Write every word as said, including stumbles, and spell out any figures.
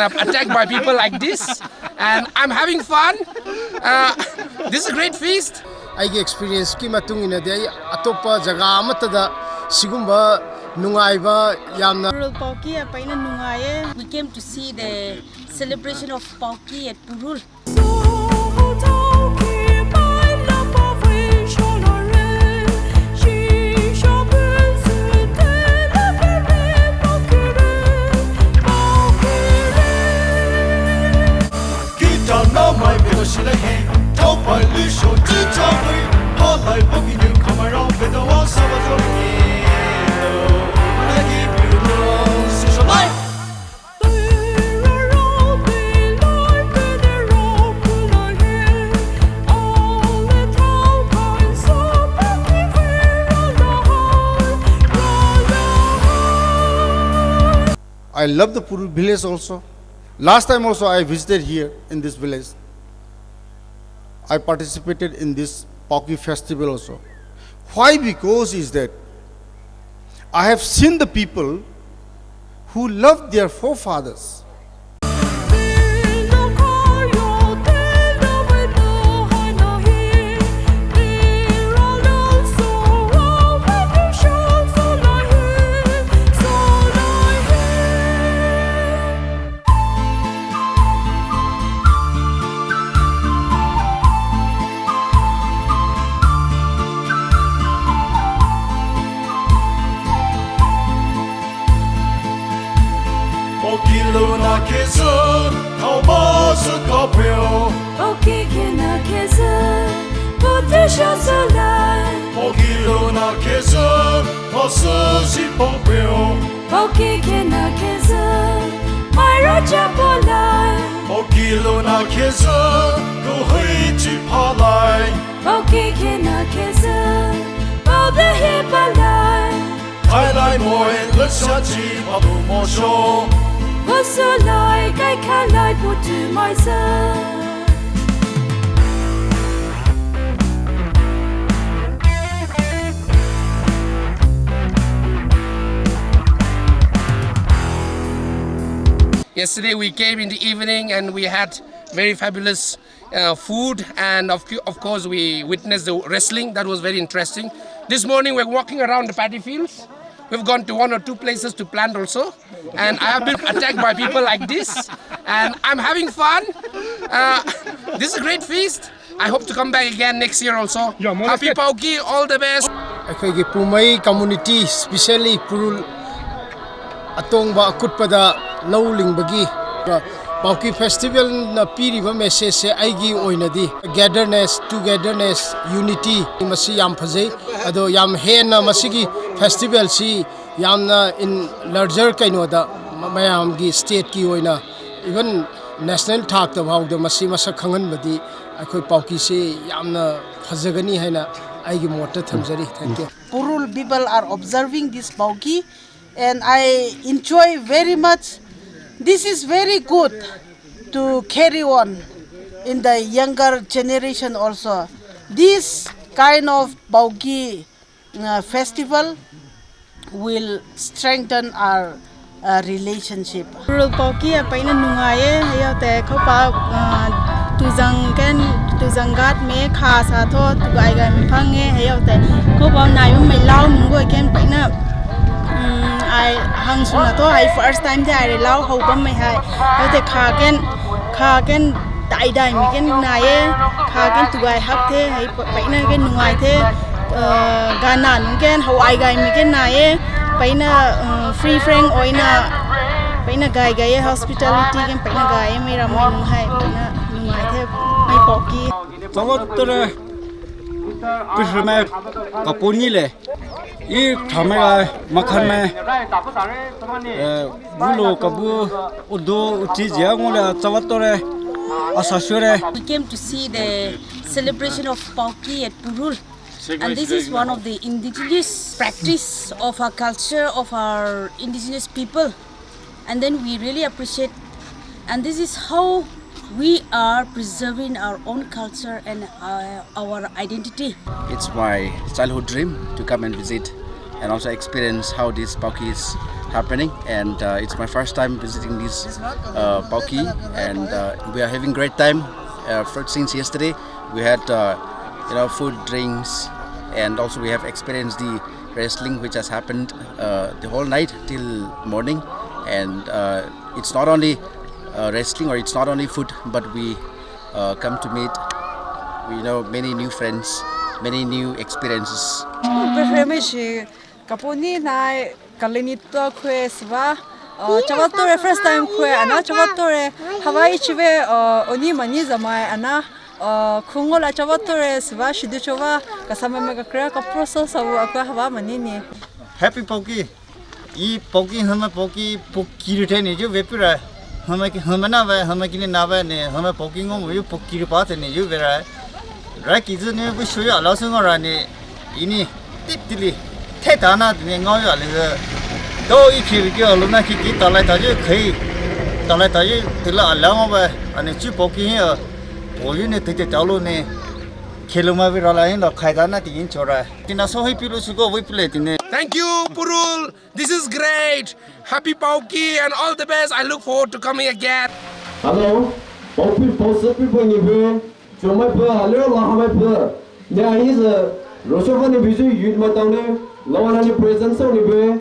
I'm attacked by people like this, and I'm having fun. Uh, this is a great feast. ꯑꯩꯒꯤ ꯑꯦꯛꯁꯄꯤꯔꯤꯌꯦꯟꯁꯀꯤ ꯃꯇꯨꯡ ꯏꯟꯅꯗꯤ ꯑꯩ ꯑꯇꯣꯞꯄ ꯖꯒꯥ ꯑꯃꯠꯇꯗ ꯁꯤꯒꯨꯝꯕ ꯅꯨꯡꯉꯥꯏꯕ ꯌꯥꯝꯅ Purul Paoki ꯑꯩꯈꯣꯏꯅ ꯅꯨꯡꯉꯥꯏꯌꯦ꯫ We came to see the celebration of Paoki at Purul. I love the Purul village also. Last time also I visited here in this village. I participated in this Paoki festival also. Why? Because is that I have seen the people who loved their forefathers. Paoki lou na khezü, thao ba sü ka peo. Paoki khe na khezü, potu sha sü lai. Paoki lou na khezü, pa sü zi pao peo. Paoki khe na khezü, mai ro cha pao lai. Paoki lou na khezü, ku hui chi pha lai. Paoki khe na khezü, pao ba he pao lai. Kai lai moi, lesa chi pa bu mo sho. Ba sü lai, kai kha lai, potu mai sü. Yesterday we came in the evening and we had very fabulous uh, food, and of, cu- of course we witnessed the wrestling. That was very interesting. This morning we're walking around the paddy fields. We've gone to one or two places to plant also, and I have been attacked by people like this, and I'm having fun. Uh, this is a great feast. I hope to come back again next year also. Happy Paoki, all the best. ꯑꯩꯈꯣꯏꯒꯤ ꯄꯨꯃꯩ community, specially ꯄꯨꯔꯨꯜ ꯑꯇꯣꯡꯕ ꯑꯀꯨꯠꯄꯗ ꯂꯧ ꯂꯤꯡꯕꯒꯤ Paoki festivalꯅ ꯄꯤꯔꯤꯕ messageꯁꯦ ꯑꯩꯒꯤ ꯑꯣꯏꯅꯗꯤ togetherness, togetherness, unity ꯃꯁꯤ ꯌꯥꯝ ꯐꯖꯩ꯫ ꯑꯗꯣ ꯌꯥꯝ ꯍꯦꯟꯅ ꯃꯁꯤꯒꯤ festivalꯁꯤ ꯌꯥꯝꯅ in larger ꯀꯩꯅꯣꯗ ꯃ- ꯃꯌꯥꯝꯒꯤ stateꯀꯤ ꯑꯣꯏꯅ even national ꯊꯥꯛꯇ ꯐꯥꯎꯗ ꯃꯁꯤ ꯃꯁꯛ ꯈꯪꯍꯟꯕꯗꯤ ꯑꯩꯈꯣꯏ Paokiꯁꯤ ꯌꯥꯝꯅ ꯐꯖꯒꯅꯤ ꯍꯥꯏꯅ ꯑꯩꯒꯤ ꯃꯣꯠꯇ ꯊꯝꯖꯔꯤ꯫ Thank you. Purul people are observing this Paoki and I enjoy very much. This is very good to carry on in the younger generation also. This kind of Paoki uh, festival will strengthen our uh, relationship. Purul Paoki a paina nungai e, ayo te khou pa uh, tuzang ken tuzang gat me kha sa tho tugai gai me phang e, ayo te khou pa nai mai lau nung go ken paina um, ai hang suna tho ai first time te ai lau hou pa mai hai, ayo te kha ken kha ken dai dai mi ken nai e, kha ken tugai hap the, hai pa- paina ken nungai the, uh, gana nung ken hou ai gai mi ken nai e, paina uh, free frank oina, paina gai gai e, hospitality ken paina gai e, mai ram mai nung hai, paina nungai the, mai Paoki. Chawa tore, pishme, kapuni le. I khamai ga makhan mai. Eh, bulo kabu udo uchi jia ngole chawa tore asa shure. We came to see the celebration of Paoki at Purul. And this is one of the indigenous practice of our culture, of our indigenous people. And then we really appreciate, and this is how we are preserving our own culture and uh, our identity. It's my childhood dream to come and visit and also experience how this Paoki is happening, and uh, it's my first time visiting this uh, Paokee, and uh, we are having great time. Uh, for, since yesterday, we had uh, you know, food, drinks, and also we have experienced the wrestling which has happened uh, the whole night till morning. And uh, it's not only uh, wrestling, or it's not only food, but we uh, come to meet, you know, many new friends, many new experiences. Befreme shi kaponi nai kaleni to kwe sva. Uh, chava tore first time kwe ana chava tore. Hawaii chive uh, oni mani zamai ana. Uh, khungo la chava tore sva shidu chova kasama me kakra kaproso savu akwa hawa mani ni. Happy Paokee. I Paokee hama Paokee Paokee rite ni ju vepira. Hama ki hama na va hama ki ni na va ni hama Paokee ngo mo ju Paokee ri pa te ni ju vera. Ra ki ju ni bu shu ya la su ngo ra ni ini tip tili te ta na ni ngo ya le. Do i ki ki lo na ki ki ta lai ta ju khai. Ta lai ta ju tila ala ngo va ani chu Paokee hi. Po ju ni te te ta lo ni. Khelo ma vera la hin lo khai ta na ti in chora. Tina so hi pi lo su go vi pi le tine. Thank you, Purul. This is great. Happy Paokee and all the best. I look forward to coming again. Hello, Paokee, Paokee people ni be, Chomai pe, hello, Lahamai pe. Ne ahi se, Rochopha ni be ju youth mai tao ne, lawana ni present so ni be.